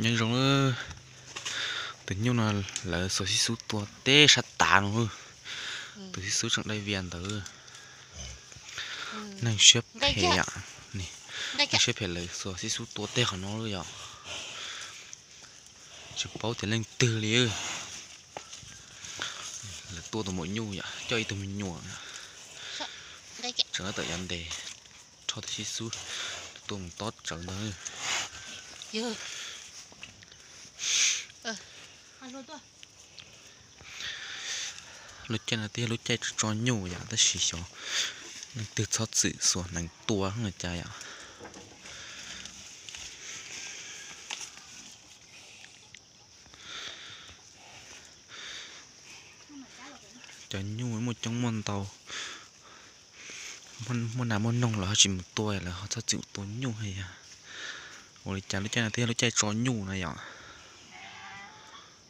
Nyob zoo, tus nyuj no lawv xuas xib xub tua teb sab tav no. Tus xib xub tseem dai vias ntawd. Neeg siab phem, neeg siab phem lawv xuas xib xub tua teb qhov no lawm yom. Tsis paub tias leej twg li. Lawv tua tus maum nyuj yom, coj ib tug me nyuam tseem tawm yav ntes, rho tus xib xub tua mus tob tsawv ntawd. Lub caij no twb yog lub caij tso nyuj yom, tab sis xyov leej twg txhob txwm xuas hneev tua li cas yom. Cov nyuj muaj coob muaj ntau, muaj nas muaj noog los ho tsis mus tua, lawv ho txhob txwm tua nyuj yom. Ua li cas lub caij no twb yog lub caij tso nyuj na yom.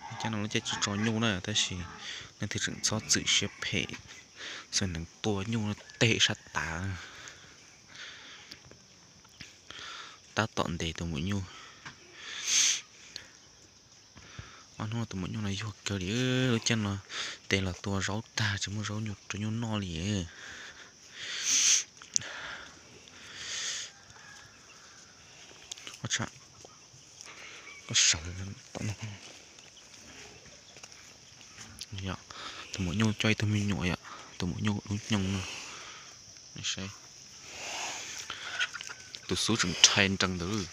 Lub caij no lub caij tso nyuj na, tab sis leej twg tseem txhob txwm siab phem xuas hneev tua nyuj teb sab tav. Tab tom ntes tus maum nyuj. Ob hnub tus maum nyuj no yuag kawg li, lub caij no tes los tua zaub tag tsis muaj zaub rau nyuj noj li. Tus maum nyuj coj ib tug me nyuam yom, tus maum nyuj lub nyoog no. Tus xub tseem rhais nrees ntawd.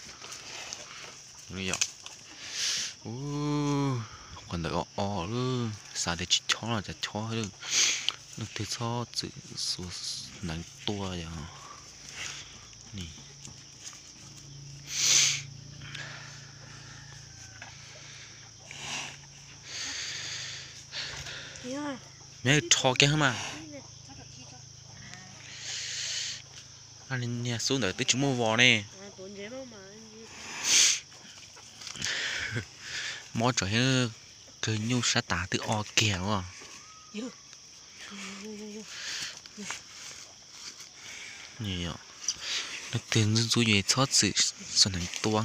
Qhov ntawd o o lawm, xav tias tsis chob los cas chob. Leej twg txhob txwm xuas hneev tua yom. Neb rho kiag mas. Niag xub ntawd twb tsis muaj vos ne. Mob tsawv thiab, kawg nyuj sab tav twb o kiag os. Leej twg ntxub ntxub yus txhob txwm xuas hneev tua.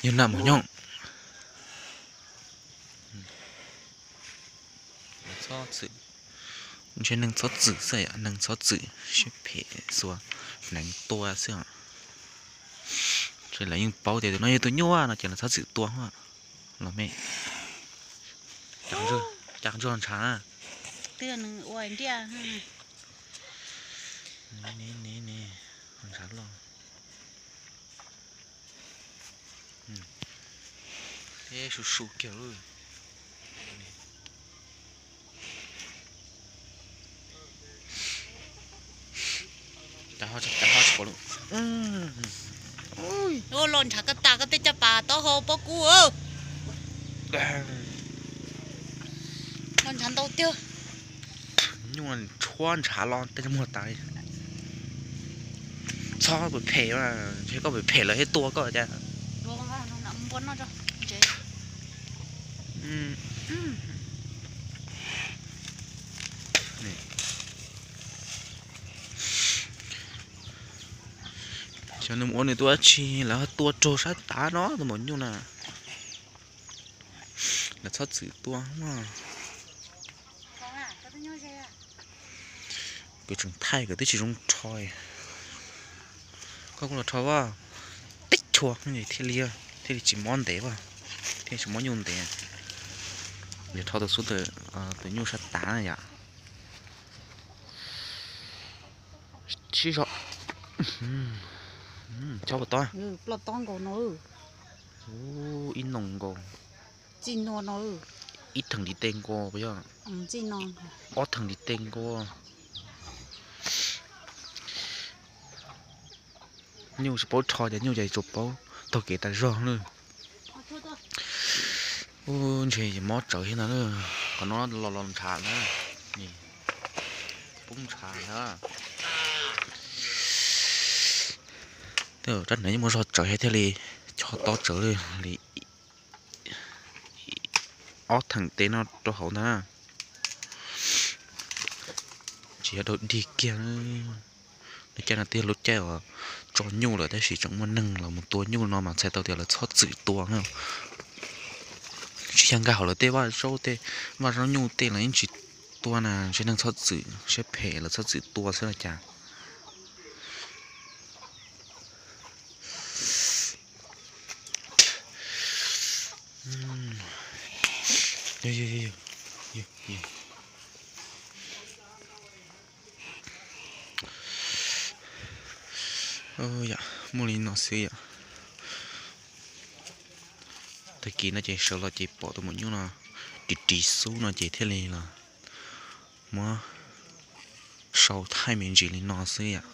Yog nam mus nyob. Ntshe neeg txhob txwm xwb, neeg txhob txwm siab phem xuas hneev tua xwb. Ntshe lawv yeej paub tias tus no yog tus nyuj no ces lawv txhob txwm tua los me. Cas ntsog ntshav na. Ntshav loj. Su su kiag lawm. Los ntshav koj tas koj tej caj pas taub hau pob kub. Los ntshav ntau tiag. Nyuj tshuab ntshav los tej muag tas li. Txhob phem phem, ntshe koj phem phem lawv thiaj tua koj cas. Xyov nws mus ua nws tus dab tsi, lawv tua raug sab tav no tus maum nyuj na. Lawv txhob txwm tua. Kuv tseem thaij kuv twb tsis zoo rho. Koj kuj los rho vaj, tib chua thiaj li, thiaj li tsis mob ntev vaj, thiaj tsis mob nyuj ntev. Yog rho tus xub ntawm tus nyuj sab tav na yom. Sib zog. Chob puas tob? Ploj tob nkaus no. Ib noog nkaus. Txij no no. Ib theem ntiv tes nkaus puas yog? Txij no. Ob theem ntiv tes nkaus. Nyuj tsis paub rho ces nyuj ces tsuas paub taug kev tas zog lawm. Ub, ntshe mob tsawv thiab ntag. Qhov no los los ntshav ntag. Poob ntshav ntag. Tej zaum rab hneev yeej muaj zog tsawv thiab thiaj li chob tob tsawv li. Ob theem tes no rau hauv ntag. Tsis yog dog dig kiag. Lub caij no twb yog lub caij uas tso nyuj lawm tab sis tseem muaj neeg los mus tua nyuj no mas txhais tau tias lawv txhob txwm tua. Tsis yog nkag hauv lawv tej vaj zaub tej, vaj zaub nyuj tej los yeej tsis tua na, ntshe neeg txhob txwm siab phem lawv txhob txwm tua xwb los cas. Yom, muaj li no xwb yom. Tag kis no ces sawv los ces pom tus maum nyuj no ris ris xub no ces thiaj li los muab sau thaij me ntsis li no xwb yom.